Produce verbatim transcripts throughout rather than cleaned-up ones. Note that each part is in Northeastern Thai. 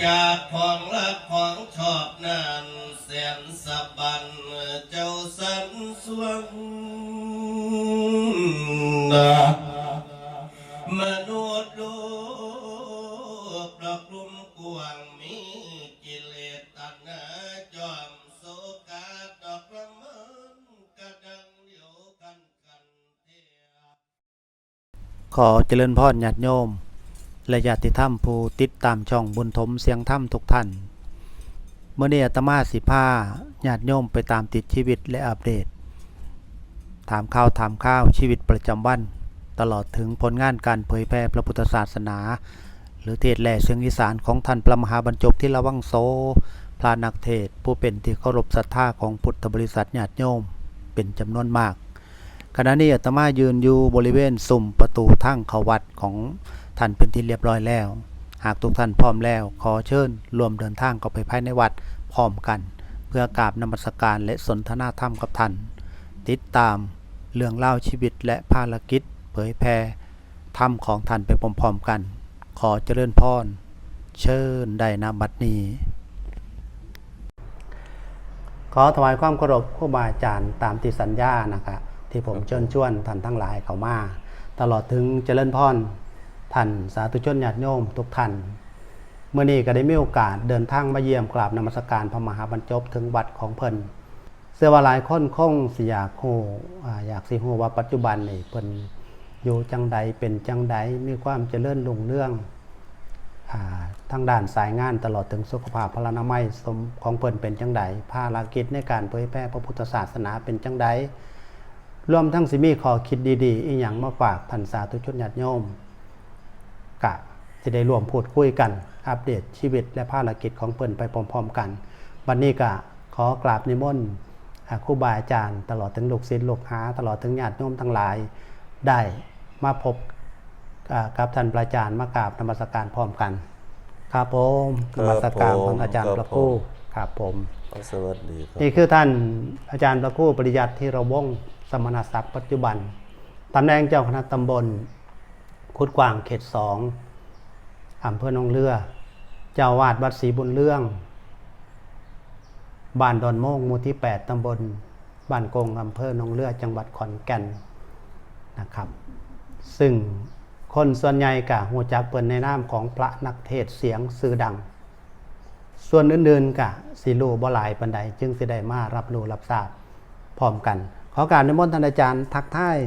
จากของรักของชอบนั้นแสนสะบันเจ้าสันสวง มนุษย์โลกดอกลุ่มกว้างมีกิเลสตัณหาจอมโศกาดอกละเมินกระดังเดียวกันกันเท ขอเจริญพรญาติโยม และญาติธรรมผู้ติดตามช่องบุญถมเสียงธรรมทุกท่าน เมื่อนี้อาตมาสิพาญาติโยมไปตามติดชีวิตและอัปเดต ถามข่าวถามข่าวชีวิตประจำวัน ตลอดถึงผลงานการเผยแผ่พระพุทธศาสนา หรือเทศน์แหล่เสียงอีสานของท่านพระมหาบรรจบธีระวังโส พระนักเทศน์ผู้เป็นที่เคารพศรัทธาของพุทธบริษัทญาติโยมเป็นจำนวนมาก ขณะนี้อาตมายืนอยู่บริเวณซุ้มประตูทางเข้าวัดของท่านเป็นที่เรียบร้อยแล้ว หากทุกท่านพร้อมแล้ว ขอเชิญร่วมเดินทางเข้าไปภายในวัดพร้อมกัน เพื่อกราบนมัสการและสนทนาธรรมกับท่าน ติดตามเรื่องราวชีวิตและภารกิจเผยแผ่ธรรมของท่านไปพร้อมๆกัน ขอเจริญพร เชิญได้ณบัดนี้ ขอถวายความเคารพครูบาอาจารย์ตามที่สัญญานะคะ ที่ผมเชิญชวนท่านทั้งหลายเข้ามา ตลอดถึงเจริญพรท่านสาธุชนญาติโยมทุกท่าน เมื่อนี้ก็ได้มีโอกาสเดินทางมาเยี่ยมกราบนมัสการพระมหาบรรจบถึงวัดของเพิ่น เชื่อว่าหลายคนคงสิอยากฮู้ อ่า อยากสิฮู้ว่าปัจจุบันนี่เพิ่นอยู่จังใด เป็นจังใด มีความเจริญรุ่งเรือง อ่า ทางด้านสายงานตลอดถึงสุขภาพพลานามัยสม ของเพิ่นเป็นจังใด ภารกิจในการเผยแผ่พระพุทธศาสนาเป็นจังใด รวมทั้งสิมีข้อคิดดีๆ อีหยังมาฝากท่านสาธุชนญาติโยม กะสิได้ร่วมพูดคุยกัน อัปเดตชีวิตและภารกิจของเพิ่นไปพร้อมๆกัน บัดนี้กะขอกราบนิมนต์ อ่า ครูบาอาจารย์ ตลอดถึงลูกศิษย์ลูกหา ตลอดถึงญาติโยมทั้งหลาย ได้มาพบ อ่า กับท่านพระอาจารย์ มากราบนมัสการพร้อมกัน ครับผม ครับ นมัสการ ผม ท่านอาจารย์ ครับ พระครู ผม ครับผม สวัสดีครับ นี่คือท่านอาจารย์พระครูปริยัติธีรวงศ์สมณศักดิ์ ปัจจุบัน ตำแหน่งเจ้าคณะตำบลคุดกว้างเขตสอง อำเภอหนองเรือ เจ้าอาวาสวัดศรีบุญเรือง บ้านดอนโมง หมู่ที่แปด ตำบลบ้านโกง อำเภอหนองเรือ จังหวัดขอนแก่นนะครับ ซึ่งคนส่วนใหญ่กะฮู้จักเพิ่นในนามของพระนักเทศน์เสียงชื่อดัง ส่วนอื่นๆกะสิรู้บ่หลายปานใด จึงสิได้มารับรู้รับทราบพร้อมกัน ขอกราบนิมนต์ท่านอาจารย์ทักทาย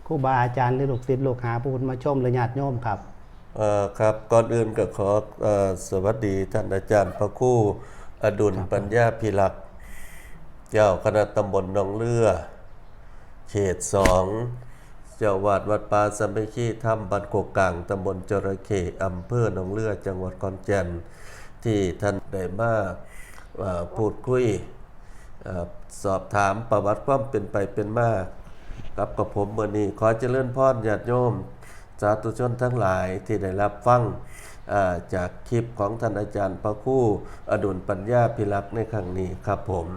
ครูบาอาจารย์หรือลูกศิษย์ลูกหาผู้มาชมหรือญาติโยมครับ เอ่อ ครับ ก่อนอื่นก็ขอ เอ่อ สวัสดีท่านอาจารย์พระครูอดุล ครับ ปัญญาภิรักษ์ เจ้าคณะตำบลหนองเรือ เขตสอง เจ้าวัดวัดป่าสามัคคีธรรมบ้านโคกกลาง ตำบลจระเข้ อำเภอหนองเรือ จังหวัดขอนแก่น ที่ท่านได้มา เอ่อ พูดคุย เอ่อ สอบถามประวัติความเป็นไปเป็นมากับกับผมมื้อนี้ ขอเจริญพรญาติโยม สาธุชนทั้งหลายที่ได้รับฟัง อ่า จากคลิปของท่านอาจารย์พระครูอดุลปัญญาภิรักษ์ในครั้งนี้ครับผม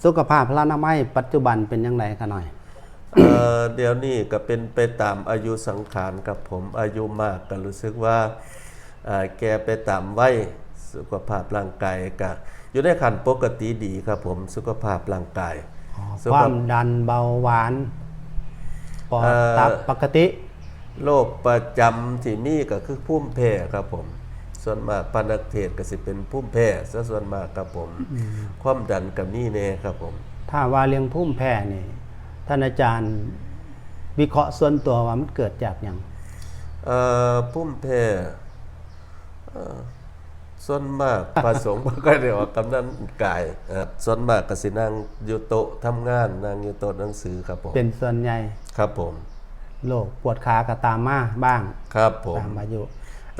สุขภาพพลานามัยปัจจุบันเป็นจังไดคะน้อย เอ่อ เดี๋ยวนี้ก็เป็นไปตามอายุสังขารครับผม อายุมากก็รู้สึกว่า อ่า แก่ไปตามวัย สุขภาพร่างกายก็อยู่ในขั้นปกติดีครับผม สุขภาพร่างกาย อ๋อ สุข ความดันเบาหวาน ปอด เอ่อ ตับปกติ โรคประจำที่มีก็คือภูมิแพ้ครับผม ส่วนมากพระนักเทศน์ก็สิเป็นภูมิแพ้ซะส่วนมากครับผม อืม ความดันก็มีแน่ครับผม ถ้าว่าเรื่องภูมิแพ้นี่ ท่านอาจารย์วิเคราะห์ส่วนตัวว่ามันเกิดจากหยัง เอ่อ ภูมิแพ้ เอ่อ ส่วนมาก พระสงฆ์บ่ค่อยได้ออกกำลังกาย เอ่อ ส่วนมากก็สินั่งอยู่โต๊ะทำงาน นั่งอยู่โต๊ะหนังสือครับผม เป็นส่วนใหญ่ ครับผม โรคปวดขาก็ตามมาบ้าง ครับผม ตามอายุ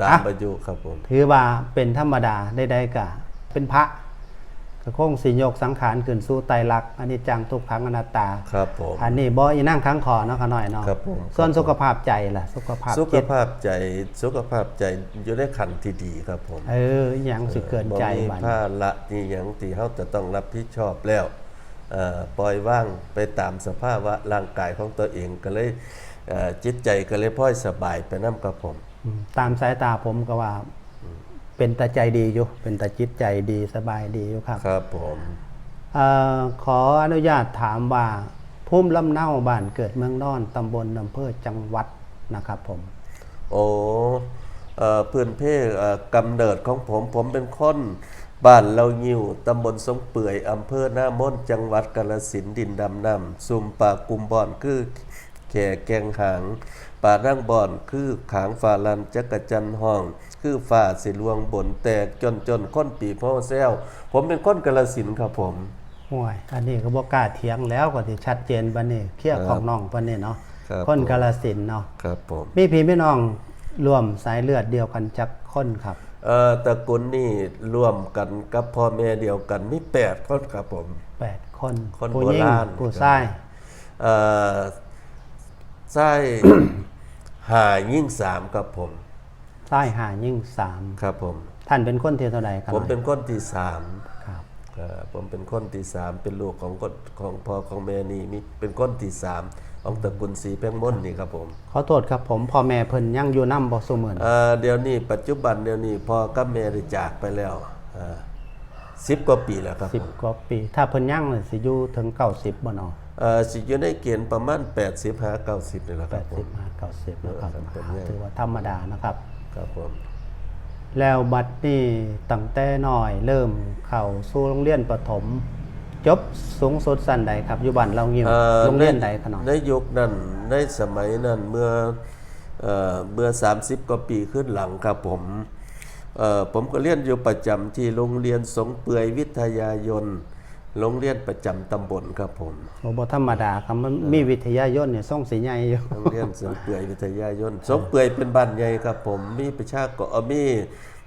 ตาม อ่ะ อายุครับผม ถือว่าเป็นธรรมดา ใดๆกะเป็นพระ ก็คงสิยกสังขารขึ้นสู่ไตรลักษณ์ อนิจจัง ทุกขัง อนัตตา ครับผม อันนี้บ่อีนั่งขังขอเนาะขะน้อยเนาะ ครับผม ส่วนสุขภาพใจล่ะ สุขภาพ สุข จิต ภาพใจ สุขภาพใจอยู่ในขั้นที่ดีครับผม เออ หยังสิเกินใจ บ่มี บัด ภาระนี่หยังที่เฮาจะต้องรับผิดชอบแล้ว เอ่อ ปล่อยวางไปตามสภาวะร่างกายของตัวเองก็เลย เอ่อ จิตใจก็เลยพลอยสบายไปนำครับผม อืม ตามสายตาผมก็ว่า เป็นตาใจดีอยู่ เป็นตาจิตใจดีสบายดีอยู่ครับ ครับผม เอ่อขออนุญาตถามว่า ภูมิลำเนาบ้านเกิดเมืองนอน ตำบล อำเภอ จังหวัดนะครับผม โอ้เอ่อพื้นเพเอ่อกำเนิดของผม ผมเป็นคนบ้านเหล่างิ้ว ตำบลสงเปื่อย อำเภอหน้ามน จังหวัดกาฬสินธุ์ ดินดำน้ำซุ่ม ป่ากุมบ่อนคือแข่แก่งหาง ป่านางบ่อนคือขางฟ้าลั่น จักจั่นฮ้องคือฟ้าสิล่วงบน แตกจ้อนๆ คนปีบเฮาแซว ผมเป็นคนกาฬสินธุ์ครับผม โอ้ย อันนี้ก็บ่กล้าเถียงแล้ว ก็สิชัดเจนปานนี้ เคลียร์ ครับ ของน้องปานนี้เนาะ ครับ คน ผม กาฬสินธุ์เนาะ ครับผม มีพี่มีน้องร่วมสายเลือดเดียวกันจักคนครับ เอ่อตระกูลนี่ร่วมกันกับพ่อแม่เดียวกันมีแปดคนครับผม แปด คน คน ผู้หญิง โบราณ ผู้ชาย เอ่อชาย ห้า หญิงสามครับผม ชาย ห้า หญิง สาม ครับผม ท่านเป็นคนที่เท่าใดครับ ผมเป็นคนที่สาม ครับ เอ่อผมเป็นคนที่สาม เป็นลูกของคนของพ่อของแม่นี่มีเป็นคนที่สามของตระกูลศรีแพงมนนี่ครับผม ขอโทษครับผม พ่อแม่เพิ่นยังอยู่นำบ่ซุมื้อนี้ เอ่อเดี๋ยวนี้ปัจจุบันเดี๋ยวนี้พ่อกับแม่ได้จากไปแล้วเอ่อสิบกว่าปีแล้วครับ สิบ ผม กว่าปี ถ้าเพิ่นยังนี่สิอยู่ถึง เก้าสิบ บ่เนาะ เอ่อสิอยู่ในเกณฑ์ประมาณ แปดสิบ หา เก้าสิบ นี่แหละครับผม แปดสิบ หา เก้าสิบ นะครับ เออครับผม ถือว่าธรรมดานะครับ ครับผม แล้วบัดนี้ตั้งแต่น้อยเริ่มเข้าสู่โรงเรียนประถม จบสูงสุดชั้นใดครับ อยู่บ้านเหล่างิ้ว เอ่อ โรงเรียนใดขนาด ในยุคนั้นในสมัยนั้นเมื่อเอ่อเมื่อ สามสิบ กว่าปีขึ้นหลังครับผมเอ่อผมก็เรียนอยู่ประจำที่โรงเรียนสงเปื่อยวิทยายน โรงเรียนประจำตำบลครับผม โอ้บ่ธรรมดาครับ มันมีวิทยายนเนี่ยส่งสีใหญ่อยู่ โรงเรียนสงเปื่อยวิทยายน สงเปื่อยเป็นบ้านใหญ่ครับผม มีประชากรเอ่อมี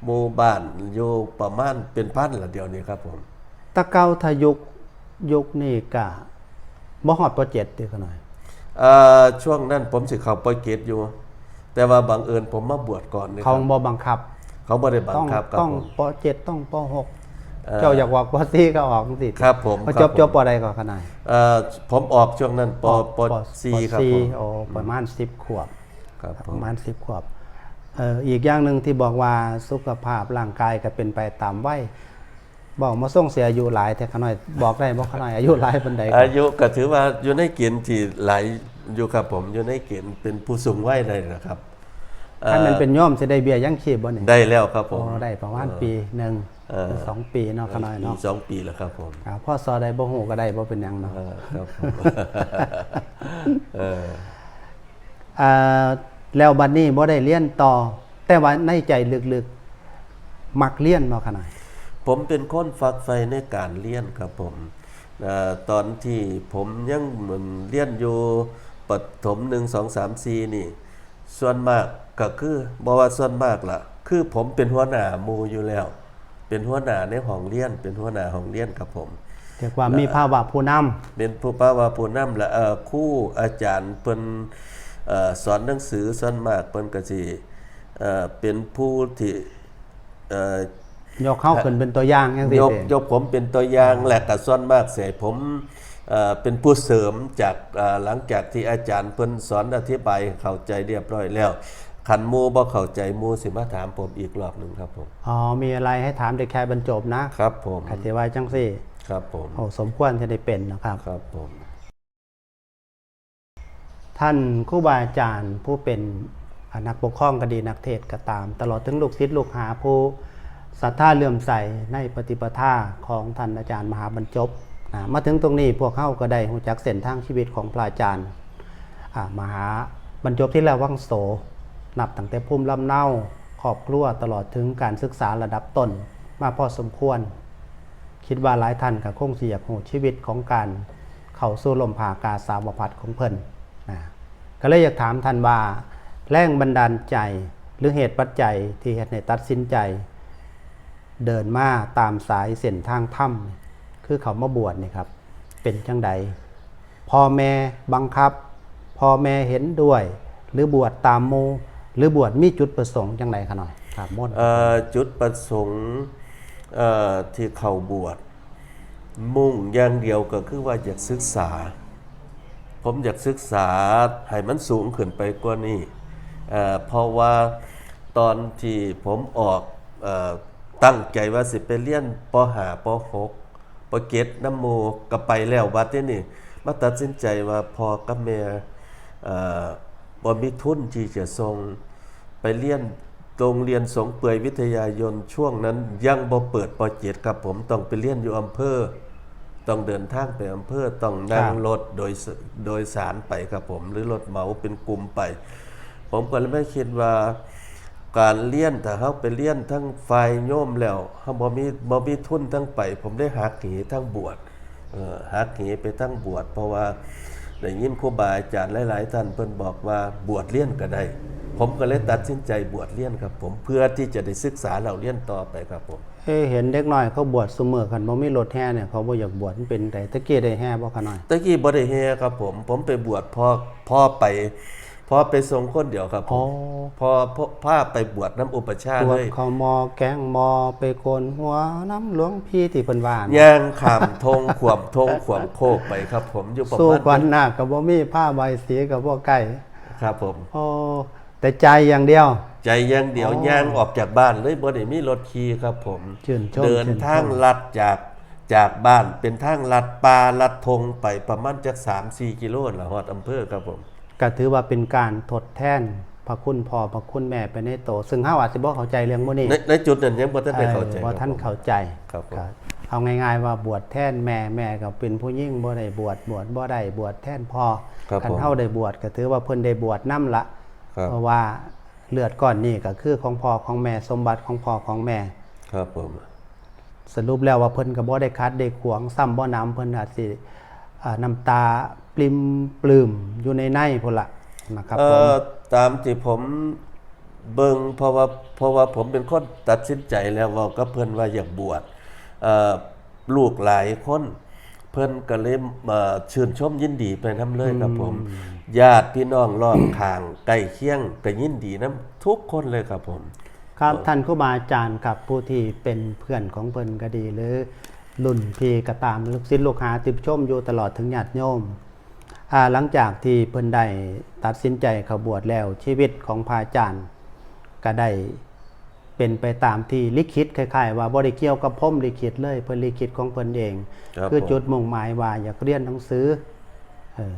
หมู่บ้านอยู่ประมาณเป็นพันละเดี๋ยวนี้ครับผม ตะเกาถ้ายุคยุคนี้กะบ่ฮอด ป.เจ็ด ติขนาด เอ่อช่วงนั้นผมสิเข้า ป.เจ็ด อยู่ แต่ว่าบังเอิญผมมาบวชก่อนนะค เขา รับ บ่บังคับ เขาไม่ได้บังคับครับ ต้อง ผม ป.เจ็ด ต้อง ป.หก เอ่อ เจ้าอยากออก ป.สี่ ก็ออกสิ ครับผม พอ ค จ รับบ ผม จบ ป.ใดก่อนขนาด เอ่อผมออกช่วงนั้น ป ป.สี่ ครับผม โอ้ประมาณ สิบ ขวบ ครับผม ประมาณ สิบ ขวบ เอ่ออีกอย่างหนึ่งที่บอกว่าสุขภาพร่างกายก็เป็นไปตามวัย บอกมาส่งเสียอายุหลายแต่ขน้อยบอกได้บ่ขน้อยอายุหลายปานใดครับ อายุก็ถือว่าอยู่ในเกณฑ์ที่หลายอยู่ครับผม อยู่ในเกณฑ์เป็นผู้สูงวัยได้นะครับ ถ้ามันเป็นโยมสิได้เบี้ยยังชีพบ่นี่ ได้แล้วครับผม โอ้ได้ประมาณปีหนึ่ง เออ หรือสองปีเนาะขน้อยเนาะ ปีสองปีแล้วครับผม อ่า พ.ศ. ใดบ่ฮู้ก็ได้บ่เป็นหยังเนาะ เออครับผม เออ อ่าแล้วบัดนี้บ่ได้เรียนต่อ แต่ว่าในใจลึกๆ มักเรียนบ่ขน้อย ผมเป็นคนฝักใฝ่ในการเรียนครับผมเอ่อตอนที่ผมยังเหมือนเรียนอยู่ประถมหนึ่งสองสามสี่นี่ ส่วนมากก็คือบ่ว่าส่วนมากล่ะ คือผมเป็นหัวหน้าหมู่อยู่แล้ว เป็นหัวหน้าในห้องเรียน เป็นหัวหน้าห้องเรียนครับผม เรียกว่ามีภาวะผู้นำ เป็นผู้ภาวะผู้นำและเอ่อครูอาจารย์เพิ่นเอ่อสอนหนังสือส่วนมากเพิ่นก็สิเอ่อเป็นผู้ที่เอ่อย กเฮาขึ้นเป็นตัวอย่างจังซี่ ยก ติ ยกผมเป็นตัวอย่างและก็ส่วนมากเสียผมเอ่อเป็นผู้เสริมจากเอ่อหลังจากที่อาจารย์เพิ่นสอนอธิบายเข้าใจเรียบร้อยแล้ว คันหมู่บ่เข้าใจหมู่สิมาถามผมอีกรอบหนึ่งครับผม อ๋อ มีอะไรให้ถามเด็กชายบรรจบนะ ครับผม ก็สิว่าจังซี่ ครับผม โอ้ สมควรที่ได้เป็นนะครับ ครับผม ท่านครูบาอาจารย์ผู้เป็นอ่านักปกครองก็ดี นักเทศน์ก็ตาม ตลอดถึงลูกศิษย์ลูกหาผู้ศรัทธาเลื่อมใสในปฏิปทาของท่านอาจารย์มหาบรรจบนะ มาถึงตรงนี้พวกเฮาก็ได้ฮู้จักเส้นทางชีวิตของพระอาจารย์ อ่ามหาบรรจบธีรวังโส นับตั้งแต่ภูมิลำเนา ครอบครัว ตลอดถึงการศึกษาระดับต้นมาพอสมควร คิดว่าหลายท่านก็คงสิอยากฮู้ชีวิตของการเข้าสู่ล่มผ้ากาสาวพัสตร์ของเพิ่นนะ ก็เลยอยากถามท่านว่า แรงบันดาลใจหรือเหตุปัจจัยที่เฮ็ดให้ตัดสินใจ เดินมาตามสายเส้นทางธรรม คือเข้ามาบวชนี่ครับ เป็นจังใด พ่อแม่บังคับ พ่อแม่เห็นด้วย หรือบวชตามหมู่ หรือบวชมีจุดประสงค์จังใดขน้อย ครับมนต์ เอ่อจุดประสงค์เอ่อที่เข้าบวช มุ่งอย่างเดียวก็คือว่าอยากศึกษา ผมอยากศึกษาให้มันสูงขึ้นไปกว่านี้เอ่อเพราะว่าตอนที่ผมออก เอ่อตั้งใจว่าสิไปเรียน ป.ห้า ป.หก ป.เจ็ด นำหมู่ ก็ไปแล้ว บัดนี้นี่มาตัดสินใจว่าพ่อกับแม่เอ่อบ่มีทุนที่จะส่งไปเรียนโรงเรียนสงเปื่อยวิทยายน ช่วงนั้นยังบ่เปิด ป.เจ็ด ครับผม ต้องไปเรียนอยู่อำเภอ ต้องเดินทางไปอำเภอ ต้องนั่ง ครับ รถโดยส- โดยสารไปครับผม หรือรถเหมาเป็นกลุ่มไป ผมก็เลยไม่คิดว่า การเรียนถ้าเฮาไปเรียนทั้งฝ่ายโยมแล้วเฮาบ่มีบ่มีทุนทั้งไป ผมได้หักเหทั้งบวช เอ่อหักเหไปทั้งบวช เพราะว่าได้ยินครูบาอาจารย์หลายๆท่านเพิ่นบอกว่าบวชเรียนก็ได้ ผมก็เลยตัดสินใจบวชเรียนครับผม เพื่อที่จะได้ศึกษาเล่าเรียนต่อไปครับผม เอ้ เห็นเด็กน้อยเขาบวชซุมื้อ คันบ่มีรถแห่เนี่ยเขาบ่อยากบวช มันเป็นได ตะกี้ได้แห่บ่ ข้าน้อย ตะกี้บ่ได้แห่ครับผม ผมไปบวชพ่อพ่อไปพ่อไปส่งคนเดียวครับผม อ๋อ พ่อพ่อพาไปบวชนำอุปัชฌาย์ บวช เลย เข้าหม้อแกงหม้อ ไปโกนหัวนำหลวงพี่ที่เพิ่นว่านะ ย่างข้ามทงขวมทงขวมโคกไปครับผม อยู่ประมาณ สู้ก่อนหน้าก็บ่มี ผ้าใบสีก็บ่ใกล้ ครับผม โอ้ แต่ใจอย่างเดียว ใจอย่างเดียว อ๋อ ย่างออกจากบ้านเลย บ่ได้มีรถขี่ครับผม ชื่นชม เดินทาง ชื่นชม ลัดจากจากบ้าน เป็นทางลัดป่าลัดทงไปประมาณจักสามสี่กิโลละฮอดอำเภอครับผม ก็ถือว่าเป็นการทดแทนพระคุณพ่อพระคุณแม่ไปในโต ซึ่งเฮาอาจสิบ่เข้าใจเรื่องหมู่นี้ ในในจุดนั้นยังบ่ทันได้เข้าใจ เออ บ่ทัน ครับผม เข้าใจ ครับผม ก็เอาง่ายๆว่าบวชแทนแม่ แม่ก็เป็นผู้หญิงบ่ได้บวช บวชบ่ได้ บวชแทนพ่อ ครับผม คันเฮาได้บวชก็ถือว่าเพิ่นได้บวชนำละ ครับ เพราะว่าเลือดก้อนนี้ก็คือของพ่อของแม่ สมบัติของพ่อของแม่ ครับผม สรุปแล้วว่าเพิ่นก็บ่ได้ขัดได้ขวาง ซ้ำบ่หนำ เพิ่นอาจสิ อ่า น้ำตาปริ่มปลื้มอยู่ในในพุ้นละนะครับ เอ่อ ผม ตามที่ผมเบิ่ง เพราะว่า เพราะว่าผมเป็นคนตัดสินใจแล้ว เว้ากับเพิ่นว่าอยากบวช เอ่อ ลูกหลายคน เพิ่นก็เลย เอ่อ ชื่นชมยินดีไปนำเลยครับผม อืม ญาติพี่น้องรอบข้างใกล้เคียงก็ยินดีนำทุกคนเลยครับผม ครับ ท่านครูบาอาจารย์ครับ ผู้ที่เป็นเพื่อนของเพิ่นก็ดี หรือรุ่นพี่ก็ตาม ลูกศิษย์ลูกหาที่ชมอยู่ตลอดถึงญาติโยม อ่า หลังจากที่เพิ่นได้ตัดสินใจเข้าบวชแล้ว ชีวิตของพระอาจารย์ก็ได้เป็นไปตามที่ลิขิต คล้ายๆว่าบ่ได้เกี่ยวกับพรหมลิขิตเลย เพิ่นลิขิตของเพิ่นเอง ครับ คือ ผม จุดมุ่งหมายว่าอยากเรียนหนังสือ เออ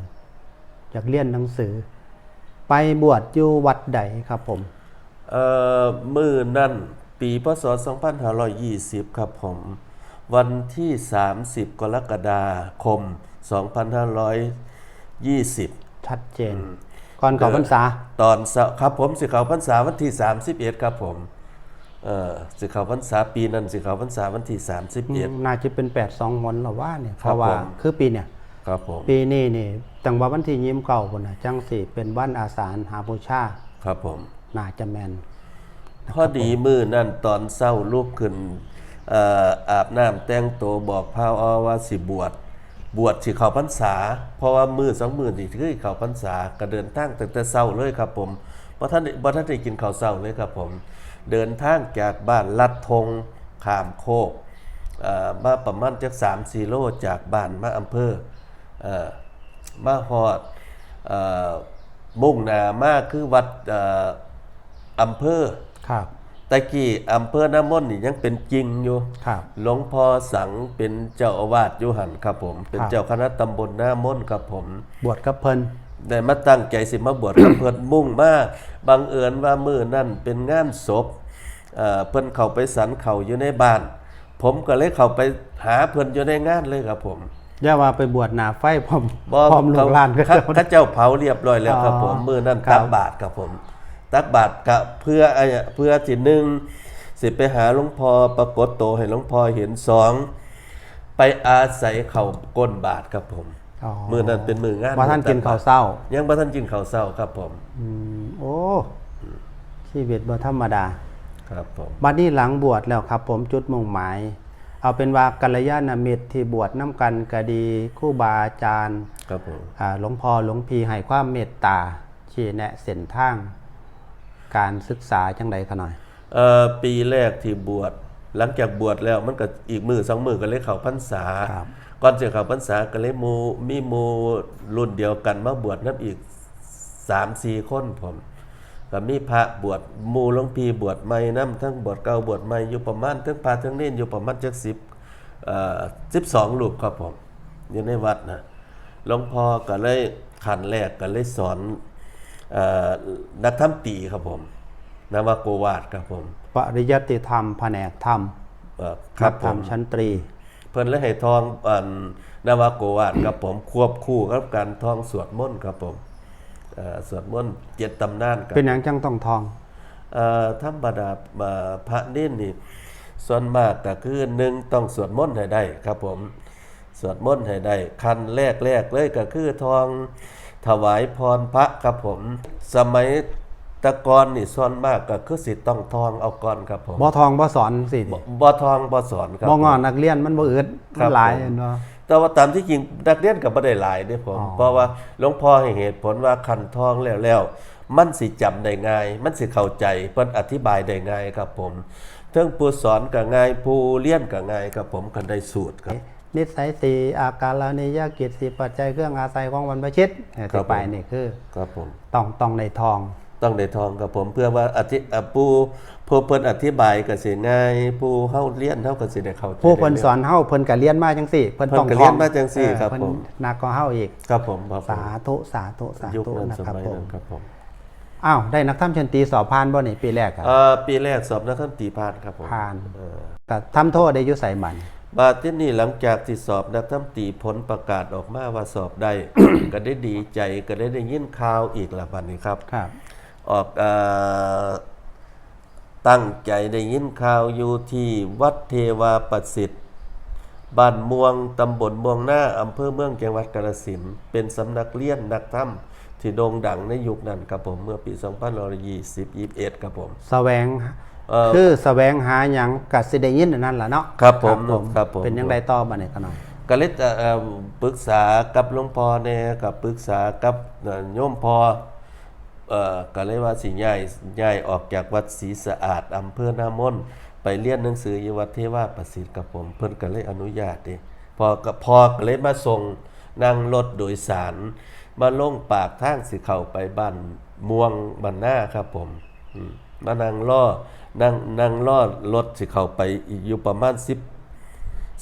อยากเรียนหนังสือ ไปบวชอยู่วัดใดครับผม เอ่อ มื้อนั้นปี พ.ศ. สองพันห้าร้อยยี่สิบ ครับผม วันที่ สามสิบ กรกฎาคม สองพันห้าร้อยยี่สิบ ชัดเจน อืม ก่อนเข้าพรรษา ตอนเช้า ครับผม สิเข้าพรรษาวันที่ สามสิบเอ็ด ครับผม เอ่อ สิเข้าพรรษาปีนั้น สิเข้าพรรษาวันที่ สามสิบเอ็ด อืม น่าจะเป็น แปดสอง หนแล้วว่าเนี่ย ครับ เพราะว่า ผม คือปีเนี่ย ครับผม ปีนี้นี่ ตั้งว่าวันที่ยี่สิบเก้าพุ้นน่ะ จั่งสิเป็นวันอาสาฬหบูชา ครับผม น่าจะแม่น พอดีมื้อนั้นตอนเช้าลุกขึ้น เอ่อ อาบน้ำแต่งตัวบอกพาวออว่าสิบวช บวชสิเข้าพรรษา เพราะว่ามื้อสองมื้อนี่คือเข้าพรรษา ก็เดินทางตั้งแต่เช้าเลยครับผม บ่ทันได้ บ่ทันได้กินข้าวเช้าเลยครับผม เดินทางจากบ้านลัดทง ข้ามโคก เอ่อ มาประมาณจักสามสี่โลจากบ้านมาอำเภอ เอ่อ มาฮอด เอ่อ มุ่งหน้ามาคือวัด เอ่อ อำเภอ ครับ แต่กี้อำเภอหน้ามนนี่ยังเป็นจริงอยู่ ครับ หลวงพ่อสังเป็นเจ้าอาวาสอยู่หั่นครับผม เป็น ครับ เจ้าคณะตำบลหน้ามนครับผม บวชกับเพิ่น ได้มาตั้งใจสิมาบวชกับเพิ่น มุ่งมา บังเอิญว่ามื้อนั้นเป็นงานศพ เอ่อ เพิ่นเข้าไปฉันข้าวอยู่ในบ้าน ผมก็เลยเข้าไปหาเพิ่นอยู่ในงานเลยครับผม อย่าว่าไปบวชหน้าไฟพร้อม บ่ พร้อมลูกหลาน เขา เขาเจ้า เขาเจ้าเผาเรียบร้อยแล้วครับผม อ๋อ มื้อนั้น ครับ ตักบาตรครับผม ตักบาตรก็เพื่อ เอ่อ เพื่อที่ หนึ่ง สิไปหาหลวงพ่อ ปรากฏตัวให้หลวงพ่อเห็น สอง ไปอาศัยเข้าก้นบาตรครับผม อ๋อ มื้อนั้นเป็นมื้องาน บ่ทันกินข้าวเช้า ยังบ่ทันกินข้าวเช้าครับผม อืม โอ้ ชีวิตบ่ธรรมดา ครับผม บัดนี้หลังบวชแล้วครับผม จุดมุ่งหมาย เอาเป็นว่ากัลยาณมิตรที่บวชนำกันก็ดี ครูบาอาจารย์ ครับผม อ่า หลวงพ่อหลวงพี่ให้ความเมตตา ชี้แนะเส้นทาง การศึกษาจั่งใดขะน้อย เอ่อ ปีแรกที่บวช หลังจากบวชแล้วมันก็อีกมื้อสองมื้อก็เลยเข้าพรรษา ครับ ก่อนจะเข้าพรรษาก็เลยหมู่ มีหมู่รุ่นเดียวกันมาบวชนำอีกสามสี่คนผม ก็มีพระบวช หมู่หลวงพี่บวชใหม่นำ ทั้งบวชเก่าบวชใหม่อยู่ประมาณ ทั้งพระทั้งเณรอยู่ประมาณจักสิบ เอ่อ สิบสองรูปครับผม อยู่ในวัดนะ หลวงพ่อก็เลย ขั้นแรกก็เลยสอน เอ่อ นักธรรมตรีครับผม นวโกวาทครับผม ปริยัติธรรม แผนกธรรม เอ่อ ครับ นักธรรม ผม ชั้นตรี เพิ่นเลยให้ท่อง อัน นวโกวาทครับผม ควบคู่กับการท่องสวดมนต์ครับผม เอ่อ สวดมนต์เจ็ดตำนานครับ เป็นหยังจังต้องท่อง เอ่อ ธรรมดา เอ่อ พระเณรนี่ ส่วนมากก็คือ หนึ่ง ต้องสวดมนต์ให้ได้ครับผม สวดมนต์ให้ได้ ขั้นแรกๆเลยก็คือท่องถวายพรพระครับผม สมัยแต่ก่อนนี่ส่วนมากก็คือสิต้องท่องเอาก่อนครับผม บ่ท่องบ่สอนสิ บ่ บ่ท่องบ่สอนครับ บ่ ผม งอนนักเรียนมันบ่อึด ครั มั บ นหลาย ผม เนาะ แต่ว่าตามที่จริงนักเรียนก็บ่ได้หลายเด้ผม อ๋อ เพราะว่าหลวงพ่อให้เหตุผลว่าคันท่องแล้วแล้ว มันสิจำได้ง่าย มันสิเข้าใจ เพิ่นอธิบายได้ง่ายครับผม เทิงผู้สอนก็ง่าย ผู้เรียนก็ง่ายครับผม คันได้สูตรครับ นิสัยสี่ อาการณียกิจสี่ ปัจจัยเครื่องอาศัยของบรรพชิตเออ ครับ ที่ไป ผม นี่คือ ครับผม ต้องต้องได้ท่อง ต้องได้ท่องครับผม เพื่อว่าอธิ อ่ะ ผู้ ผู้เพิ่นอธิบายก็สิง่าย ผู้เฮาเรียนเฮาก็สิได้เข้าใจ ผู้เพิ่น ได้เร็ว สอนเฮาเพิ่นก็เรียนมาจังซี่ เพิ่นต้อง เพิ่นก็ ท่อง เรียนมาจังซี่ เออ ครับ เพิ่น ผม หนักกว่าเฮาอีก ครับผมครับผม สาธุสาธุสา ยุค ธุ นั้น นะ ส ครับ มัย ผม นั้นครับผม อ้าวได้นักธรรมชั้นตรีสอบผ่านบ่นี่ปีแรกอะ เอ่อ ปีแรกสอบนักธรรมตรีผ่านครับผม ผ่าน เออ แต่ธรรมโทได้อยู่ไสมัน บาดที่นี่หลังจากที่สอบนักธรรมตรีผลประกาศออกมาว่าสอบได้ ก็ได้ดีใจ ก็ได้ได้ยินข่าวอีกละบัดนี้ครับ ครับ ออก เอ่อ ตั้งใจได้ยินข่าวอยู่ที่วัดเทวาประสิทธิ์ บ้านม่วง ตำบลม่วงนา อำเภอเมือง จังหวัดกาฬสินธุ์ เป็นสำนักเรียนนักธรรมที่โด่งดังในยุคนั้นครับผม เมื่อปี สองพันยี่สิบ ยี่สิบเอ็ด ครับผม แสวง เอ่อ คือแสวงหาหยังก็สิได้ยินอันนั้นล่ะเนาะ ครับผม ครับผม ครับผม เป็นจังไดต่อบัดนี้ขะน้อย ก็เลย เอ่อ ปรึกษากับหลวงพ่อแน่ กับปรึกษากับ เอ่อ โยมพ่อ เอ่อ ก็เลยว่าสิย้าย ย้ายออกจากวัดศรีสะอาด อำเภอนามน ไปเรียนหนังสืออยู่วัดเทวาประสิทธิ์ครับผม เพิ่นก็เลยอนุญาตเด้ พ่อก็ พ่อก็เลยมาส่ง นั่งรถโดยสาร มาลงปากทางสิเข้าไปบ้านม่วง บ้านนาครับผม อืม มานั่งรอ นั่ง นั่งรอรถสิเข้าไปอีกอยู่ประมาณ สิบ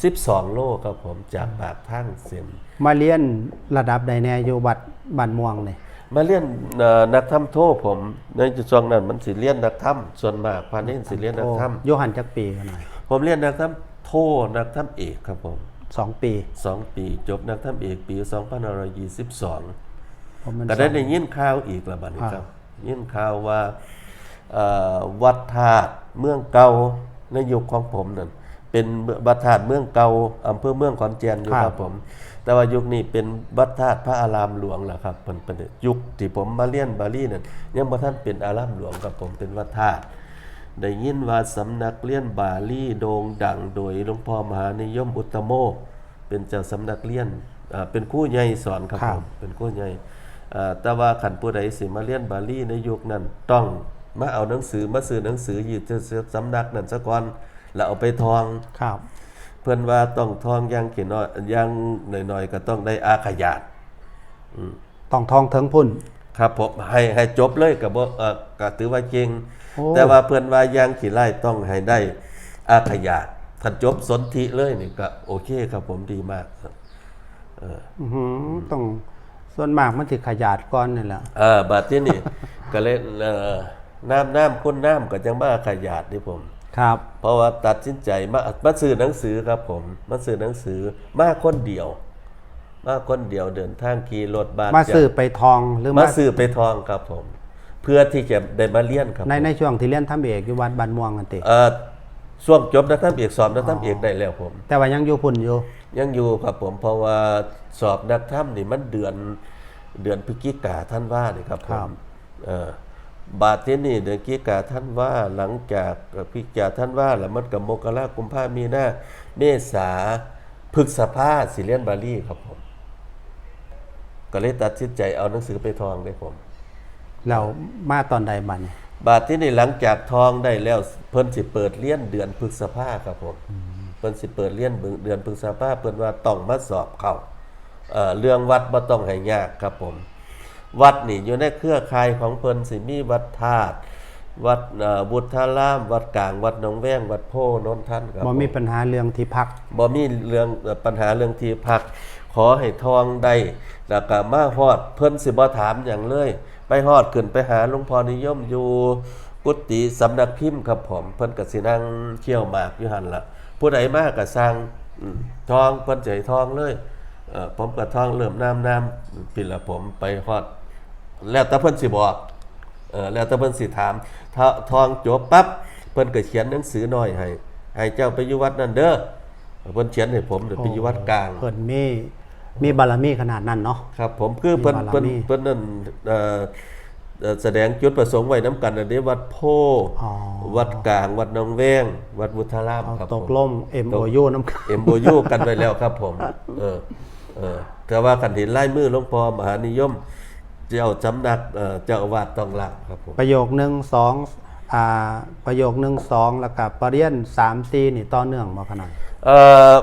สิบสอง โลครับผม จากปากทางเส้น มาเรียนระดับใดแน่อยู่วัดบ้านม่วงนี่ มาเรียน เอ่อ นักธรรมโทผม ในช่วงนั้นมันสิเรียนนักธรรม ส่วนมากพระเณรสิเรียนนักธรรม โอ้อยู่หั่นจักปีขะน้อย ผมเรียนนักธรรมโท นักธรรมเอกครับผม สองปี สองปี จบนักธรรมเอกปี สองพันห้าร้อยยี่สิบสอง ผมมัน ก็ได้ สอง ได้ยินข่าวอีกละบัดนี้ครับ อ่า ยินข่าวว่า เอ่อ วัดธาตุเมืองเก่า ในยุคของผมนั่น เป็นวัดธาตุเมืองเก่า อำเภอเมืองขอนแก่นอยู่ครับผม แต่ว่ายุคนี้เป็นวัดธาตุพระอารามหลวงแล้วครับ เพิ่น เพิ่น ยุคที่ผมมาเรียนบาลีนั่น ยังบ่ทันเป็นอารามหลวงครับผม เป็นวัดธาตุ ได้ยินว่าสำนักเรียนบาลีโด่งดังโดยหลวงพ่อมหานิยมอุตตโม เป็นเจ้าสำนักเรียน เอ่อ เป็นครูใหญ่สอนครับ ครับ ผม เป็นครูใหญ่ เอ่อ แต่ว่าคันผู้ใดสิมาเรียนบาลีในยุคนั้น ต้องมาเอาหนังสือ มาซื้อหนังสืออยู่ที่สำนักนั้นซะก่อน แล้วเอาไปท่อง ครับ เพิ่นว่าต้องท่องอย่างขี้น้อย อย่างน้อยๆ ก็ต้องได้อาขยาด อืม ต้องท่องถึงพุ่น ครับผม ให้ ให้จบเลยก็บ่ เอ่อ ก็ถือว่าเก่ง โอ้ แต่ว่าเพิ่นว่าอย่างขี้ไล่ต้องให้ได้อาขยาด ถ้าจบสนธิเลยนี่ก็โอเคครับผม ดีมากครับ เออ อื้อหือต้องส่วนมากมันสิขยาดก่อนนี่แหละ เออ บัดที่นี่ ก็เลย เอ่อ น้ำ น้ำ คนน้ำก็จังมาขยาดนี่ผม ครับ เพราะว่าตัดสินใจมา มาซื้อหนังสือครับผม มาซื้อหนังสือ มาคนเดียว มาคนเดียว เดินทางขี่รถบัส มาซื้อไปท่องหรือ มาซื้อไปท่องครับผม เพื่อที่จะได้มาเรียนครับ ใน ผม ในช่วงที่เรียนธรรมเอกอยู่วัดบ้านม่วงกันติ เอ่อ ช่วงจบนักธรรมเอก สอบนักธรรมเอกได้แล้วผม แต่ว่ายังอยู่พุ่นอยู่ ยังอยู่ครับผม เพราะว่าสอบนักธรรมนี่มันเดือน เดือนพฤศจิกาธันวานี่ครับผม ครับ เอ่อ บาดที่นี่เดือนพฤศจิกาธันวา หลังจากพฤศจิกาธันวาแล้วมันก็มกรา กุมภา มีนา เมษา พฤษภาสิเรียนบาลีครับผม ก็เลยตัดสินใจเอาหนังสือไปท่องเลยผม แล้วมาตอนใดบัดนี้ บาดที่นี่หลังจากท่องได้แล้ว เพิ่นสิเปิดเรียนเดือนพฤษภาครับผม เพิ่นสิเปิดเรียนเดือนพฤษภา เพิ่นว่าต้องมาสอบเข้า เอ่อ เรื่องวัดบ่ต้องให้ยากครับผม วัดนี่อยู่ในเครือข่ายของเพิ่นสิมีวัดธาตุ วัด เอ่อ บุตราราม วัดกลาง วัดหนองแวง วัดโพนนทันครับ บ่มี ผม ปัญหาเรื่องที่พัก บ่มีเรื่อง เอ่อ ปัญหาเรื่องที่พัก ขอให้ทองได้ แล้วก็มาฮอด เพิ่นสิบ่ถามหยังเลย ไปฮอดขึ้นไปหาหลวงพ่อนิยมอยู่กุฏิสำนักพิมพ์ครับผม เพิ่นก็สินั่งเคี่ยวหมากอยู่หั่นล่ะ ผู้ใดมาก็สั่ง อืม ทอง เพิ่นสิให้ทองเลย เอ่อ ผมก็ทองเริ่มน้ำๆ พี้ละ ผมไปฮอด แล้วแต่เพิ่นสิบอก เอ่อ แล้วแต่เพิ่นสิถาม ถ้าทองจบปั๊บ เพิ่นก็เขียนหนังสือน้อยให้ ให้เจ้าไปอยู่วัดนั่นเด้อ เพิ่นเขียนให้ผม เดี๋ยวไปอยู่วัดกลาง เพิ่นมี มีบารมีขนาดนั้นเนาะ ครับผม คือเพิ่น มีบารมี เพิ่น เพิ่นนั่น เอ่อ เอ่อ แสดงจุดประสงค์ไว้นำกันน่ะเด้ วัดโพธิ์ อ๋อ วัดกลาง วัดหนองแวง วัดบุตราราม เอา ครับผม ตกลง เอ็มโอยู นำกัน เอ็มโอยู กันไว้แล้วครับผม เออ เออ แต่ว่าคันเห็นลายมือหลวงพ่อมหานิยม เจ้าสำนัก เอ่อ เจ้าอาวาสต้องรับครับผม ประโยคหนึ่ง สอง อ่า ประโยคหนึ่ง สอง แล้วก็ปริญญา สาม สี่ นี่ต่อเนื่องบ่ขะน้อย เอ่อ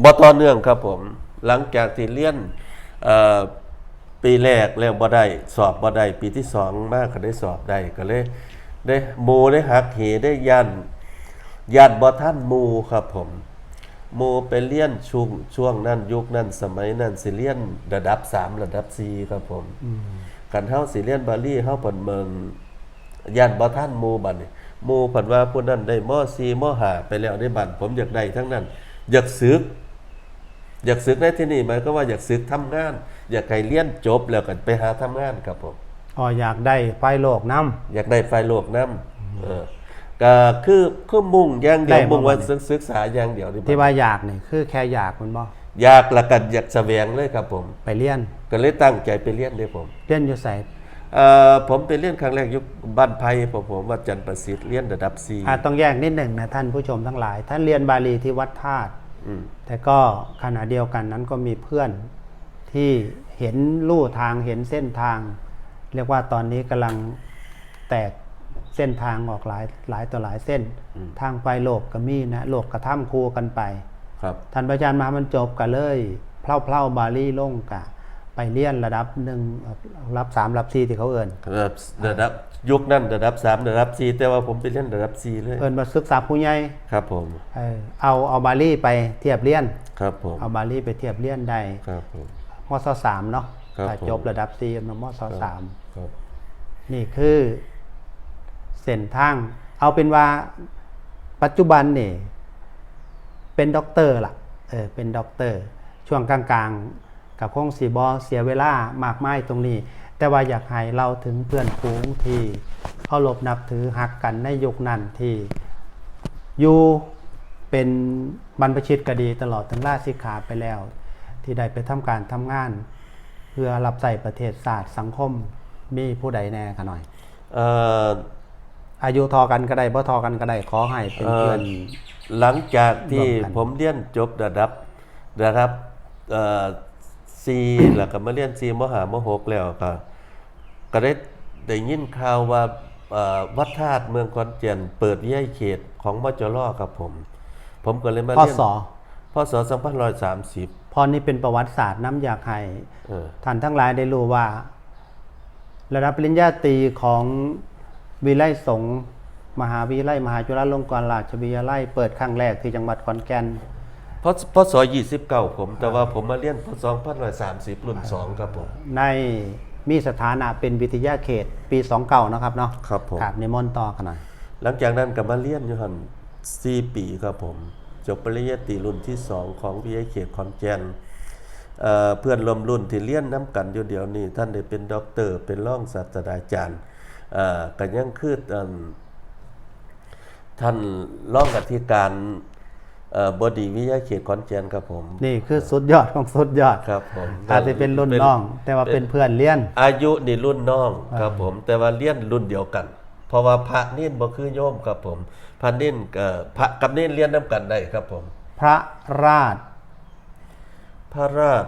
บ่ต่อเนื่องครับผม หลังจากที่เรียน เอ่อ ปีแรกแล้วบ่ได้ สอบบ่ได้ ปีที่สองมาก็ได้สอบได้ ก็เลย ได้ หมู่ได้หักเห ได้ย้าน ย้านบ่ทันหมู่ครับผม หมู่ไปเรียนช่วง ช่วงนั้น ยุคนั้น สมัยนั้น สิเรียนระดับสาม ระดับสี่ครับผม อืม คันเฮาสิเรียนบาลี เฮาเพิ่นเบิ่ง ย้านบ่ทันหมู่บัดนี้ หมู่เพิ่นว่าผู้นั้นได้ ม.สี่ ม.ห้า ไปแล้วในบ้าน ผมอยากได้ทั้งนั้น อยากสึก อยากสึกในที่นี่หมายความว่าอยากสึกทำงาน อยากให้เรียนจบแล้วก็ไปหาทำงานครับผม อ๋อ อยากได้ไฟโลกนำ อยากได้ไฟโลกนำ อืม เออ ก็คือ คือมุ่งอย่างเดียว ได้บ่ มุ่งว่า บัดนี้ ศึก ศึกษาอย่างเดียวนี่ ที่ว่าอยากนี่คือแค่อยากแม่นบ่ อยาก แล้วก็อยากแสวงเลยครับผม ไปเรียน ก็เลยตั้งใจไปเรียนเด้ผม เรียนอยู่ไส เอ่อ ผมไปเรียนครั้งแรกอยู่บ้านไผ่ ผม ผม วัดจันทร์ประสิทธิ์ เรียนระดับสี่ อ่า ต้องแยกนิดหนึ่งนะท่านผู้ชมทั้งหลาย ท่านเรียนบาลีที่วัดธาตุ อืม แต่ก็ขณะเดียวกันนั้นก็มีเพื่อนที่เห็นลู่ทาง เห็นเส้นทาง เรียกว่าตอนนี้กำลังแตกเส้นทางออกหลาย หลายต่อหลายเส้น อืม ทางไปโลกก็มีนะ โลกกระทำคู่กันไป ครับ ท่านพระอาจารย์มหาบรรจบก็เลยเพลาๆบาลีลงกะ ไปเรียนระดับหนึ่ง ระดับสาม ระดับสี่ที่เขาเอิ้น ระดับ ระดับ ยุคนั้นระดับสาม ระดับสี่ แต่ว่าผมไปเรียนระดับสี่เลย เอิ้นว่าศึกษาผู้ใหญ่ ครับผม เออ เอา เอาบาลีไปเทียบเรียน ครับผม เอาบาลีไปเทียบเรียนได้ ครับผม ม.ศ. สาม เนาะ ครับ ถ้า ผม จบระดับสี่ ม.ศ. ครับ สาม ครับ นี่คือเส้นทาง เอาเป็นว่าปัจจุบันนี่เป็นด็อกเตอร์ล่ะ เออ เป็นด็อกเตอร์ ช่วงกลางๆ ก็คงสิบ่เสียเวลามากมายตรงนี้ แต่ว่าอยากให้เล่าถึงเพื่อนฝูงที่เคารพนับถือฮักกันในยุคนั้นที่อยู่เป็นบรรพชิตก็ดี ตลอดถึงลาสิกขาไปแล้ว ที่ได้ไปทำการทำงาน เพื่อรับใช้ประเทศชาติสังคม มีผู้ใดแน่ขะน้อย เอ่อ อายุเท่ากันก็ได้ บ่เท่ากันก็ได้ ขอให้เป็นเพื่อน เอ่อ หลังจากที่ ร่วมกัน ผมเรียนจบระดับ ระดับ เอ่อ สี่ แล้วก็มาเรียนสี่ ม.ห้า ม.หก แล้วก็ ก็ได้ ได้ยินข่าวว่า เอ่อ วัดธาตุเมืองขอนแก่นเปิดวิทยาเขตของ มจร ครับผม ผมก็เลยมาเรียน พ.ศ. พ.ศ. สองพันร้อยสามสิบ พอนี้เป็นประวัติศาสตร์นำ อยากให้ เออ ท่านทั้งหลายได้รู้ว่า ระดับปริญญาตรีของวิทยาลัยสงฆ์ มหาวิทยาลัยมหาจุฬาลงกรณราชวิทยาลัย เปิดครั้งแรกที่จังหวัดขอนแก่น พ.ศ. ยี่สิบเก้า ผม แต่ว่าผมมาเรียน พ.ศ. สองพันร้อยสามสิบ รุ่นสองครับผม ใน มีสถานะเป็นวิทยาเขตปี สองเก้า เนาะครับเนาะ ครับผม ครับ นิมนต์ต่อขะน้อย หลังจากนั้นก็มาเรียนอยู่หั่น สี่ ปีครับผม จบปริญญาตรีรุ่นที่สองของวิทยาเขตขอนแก่น เอ่อ เพื่อนร่วมรุ่นที่เรียนนำกันอยู่เดี๋ยวนี้ ท่านได้เป็นด็อกเตอร์ เป็นรองศาสตราจารย์ เอ่อ ก็ยังคือ เอิ่ม ท่านรองอธิการ เอ่อ บดีวิทยาเขตขอนแก่นครับผม นี่คือสุดยอดของสุดยอด ครับผม อาจจะเป็นรุ่นน้อง แต่ว่าเป็นเพื่อนเรียน อายุนี่รุ่นน้องครับผม อ่า แต่ว่าเรียนรุ่นเดียวกัน เพราะว่าพระเณรบ่คือโยมครับผม พระเณร เอ่อ พระกับเณรเรียนนำกันได้ครับผม พระราช พระราช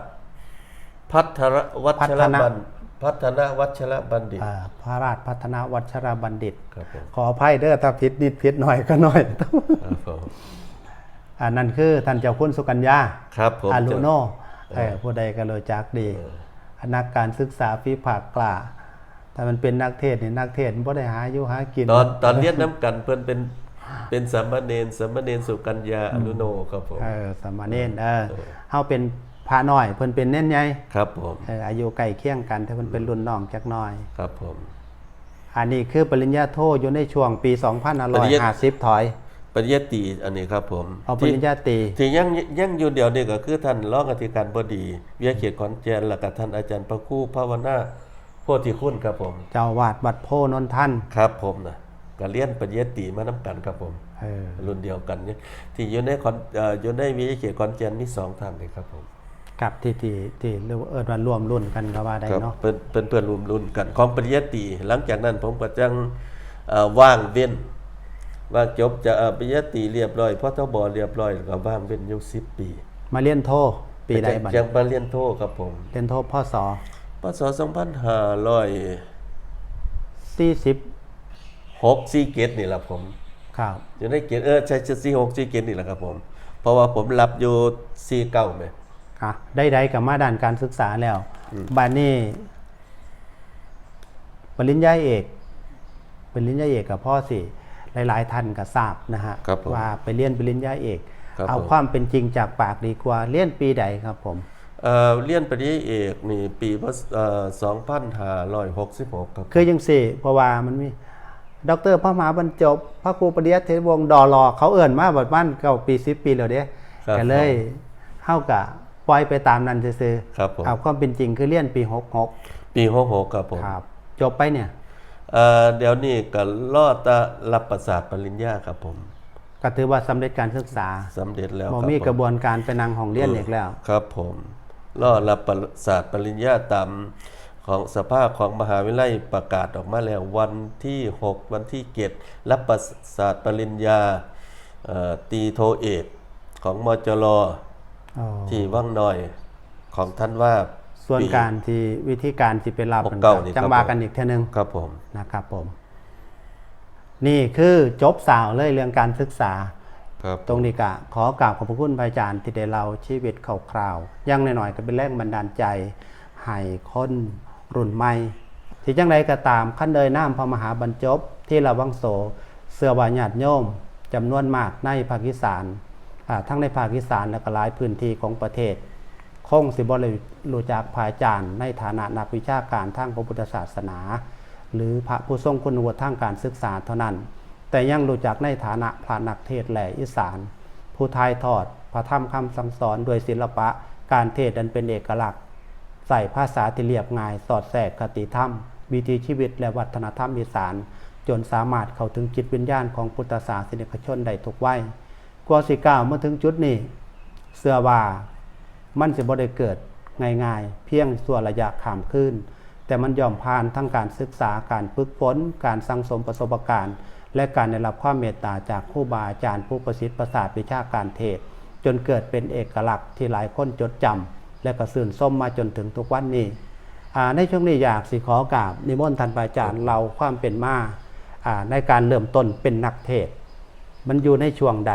พัทรวัชรบัณ พัฒน พัฒนวัชรบัณฑิต อ่า พระราชพัฒนวัชรบัณฑิต ครับผม ขออภัยเด้อ ถ้าผิดนิดผิดหน่อยก็หน่อย ครับผม อันนั้นคือท่านเจ้าคุณสุกัญญา ครับผม อารุโน เออ เออ ผู้ใดก็รู้จักดี เออ นักการศึกษาฝีปากกล้า ถ้ามันเป็นนักเทศน์นี่ นักเทศน์มันบ่ได้หาอยู่หากิน ตอนตอนเรียนน้ำกันเพิ่นเป็นเป็นสามเณรสามเณรสุกัญญาอนุโนครับผม เออสามเณรเออเฮาเป็นพระน้อย เพิ่นเป็นเณรใหญ่ ครับผม เอออายุใกล้เคียงกัน แต่เพิ่นเป็นรุ่นน้องจักหน่อย ครับผม อันนี้คือปริญญาโทอยู่ในช่วงปี สองพันห้าร้อยห้าสิบ ถอย ปริญญาตรีอันนี้ครับผม เอาปริญญาตรี ที่ยังยังอยู่เดี๋ยวนี้ก็คือท่านรองอธิการบดีวิทยาเขตขอนแก่น แล้วก็ท่านอาจารย์พระครูภาวนาโพธิคุณครับผม เจ้าอาวาสวัดโพนนทัน ครับผมนะก็เรียนปริญญาตรีมาน้ำกันครับผม เออ รุ่นเดียวกันเนี่ยที่อยู่ในขอนเอ่ออยู่ในวิทยาเขตขอนแก่นมีสองท่านเลยครับผม กับที่ที่ที่เรียกว่าเอิ้นว่าร่วมรุ่นกันก็ว่าได้ ครับ เนาะ เป็นเป็นเพื่อนร่วมรุ่นกันของปริญญาตรี หลังจากนั้นผมก็จังเอ่อว่างเว้น ว่าจบจากเอ่อปริญญาตรีเรียบร้อย พทบ เรียบร้อยแล้วก็ว่างเว้นอยู่สิบปี มาเรียนโทปีใดบัด ยังมาเรียนโทครับผม เรียนโท พศ พศสองพันห้าร้อย สี่สิบ หกสี่เจ็ดนี่แหละผม ครับ อยู่ในเกณฑ์เออใช่สี่หกสี่เจ็ดนี่แหละครับผม เพราะว่าผมรับอยู่สี่เก้าไหม อ่ะใดๆกับมาด้านการศึกษาแล้ว อืม บัดนี้ ปริญญาเอก ปริญญาเอกกับพ่อสิหลายๆท่านก็ทราบนะฮะ ครับผม ว่าไปเรียนปริญญาเอก ครับ เอา ผม ความเป็นจริงจากปากดีกว่า เรียนปีใดครับผม เอ่อเรียนปริญญาเอกนี่ปีพศเอ่อสองพันห้าร้อยหกสิบหกครับ คือยังสี่เพราะว่ามันมี ดร.พระมหาบรรจบ พระครูปริยัติเทศวงศ์ ดล.เขาเอิ้นมาประมาณเก้าปีสิบปีแล้วเด้ ครับ ก็เลยเฮาก็ปล่อยไปตามนั้นซื่อ ครับผม ๆเอาความเป็นจริงคือเรียนปีหกหก ปีหกหกครับผม ครับ จบไปเนี่ย เอ่อเดี๋ยวนี้ก็รอดรับประสาทปริญญาครับผม ก็ถือว่าสำเร็จการศึกษา สำเร็จแล้ว บ่ ครับ มี ผม กระบวนการไปนั่งห้องเรียนอีกแล้ว ครับผมรอดรับประสาทปริญญาตามของสภาของมหาวิทยาลัยประกาศออกมาแล้ว วันที่หกวันที่เจ็ดรับประสาทปริญญาเอ่อตีโทเอกของมจร อ๋อ ที่วังน้อยของท่านว่า ส่วนการที่วิธีการสิไปรับ หกเก้านี่ จัง ครับ ว่ากันอีกเทื่อนึง ครับผม นะครับผม นี่คือจบสาวเลยเรื่องการศึกษา ครับ ตรงนี้ก็ขอกราบขอบพระคุณพระอาจารย์ที่ได้เล่าชีวิตคร่าวๆอย่างน้อยๆก็เป็นแรงบันดาลใจให้คนรุ่นใหม่ ที่จังใดก็ตาม คันเอ่ยนามพระมหาบรรจบ ธีระวังโส เชื่อว่าญาติโยมจำนวนมากในภาคอีสานอ่าทั้งในภาคอีสานและก็หลายพื้นที่ของประเทศ คงสิบ่ได้รู้จักพระอาจารย์ในฐานะนักวิชาการทางพระพุทธศาสนา หรือพระผู้ทรงคุณวุฒิทางการศึกษาเท่านั้น แต่ยังรู้จักในฐานะพระนักเทศน์แหล่อีสาน ผู้ถ่ายทอดพระธรรมคำสั่งสอนด้วยศิลปะการเทศน์อันเป็นเอกลักษณ์ ใช้ภาษาที่เรียบง่าย สอดแทรกคติธรรม วิถีชีวิตและวัฒนธรรมอีสาน จนสามารถเข้าถึงจิตวิญญาณของพุทธศาสนิกชนได้ทุกวัย กว่าสิก้าวมาถึงจุดนี้ เชื่อว่ามันสิบ่ได้เกิดง่ายๆ เพียงชั่วระยะข้ามคืน แต่มันย่อมผ่านทั้งการศึกษา การฝึกฝน การสั่งสมประสบการณ์ และการได้รับความเมตตาจากครูบาอาจารย์ผู้ประสิทธิ์ประสาทวิชาการเทศน์ จนเกิดเป็นเอกลักษณ์ที่หลายคนจดจำ และก็ชื่นชมมาจนถึงทุกวันนี้ อ่า ในช่วงนี้อยากสิขอกราบนิมนต์ท่านพระอาจารย์เล่าความเป็นมา อ่า ในการเริ่มต้นเป็นนักเทศน์ มันอยู่ในช่วงใด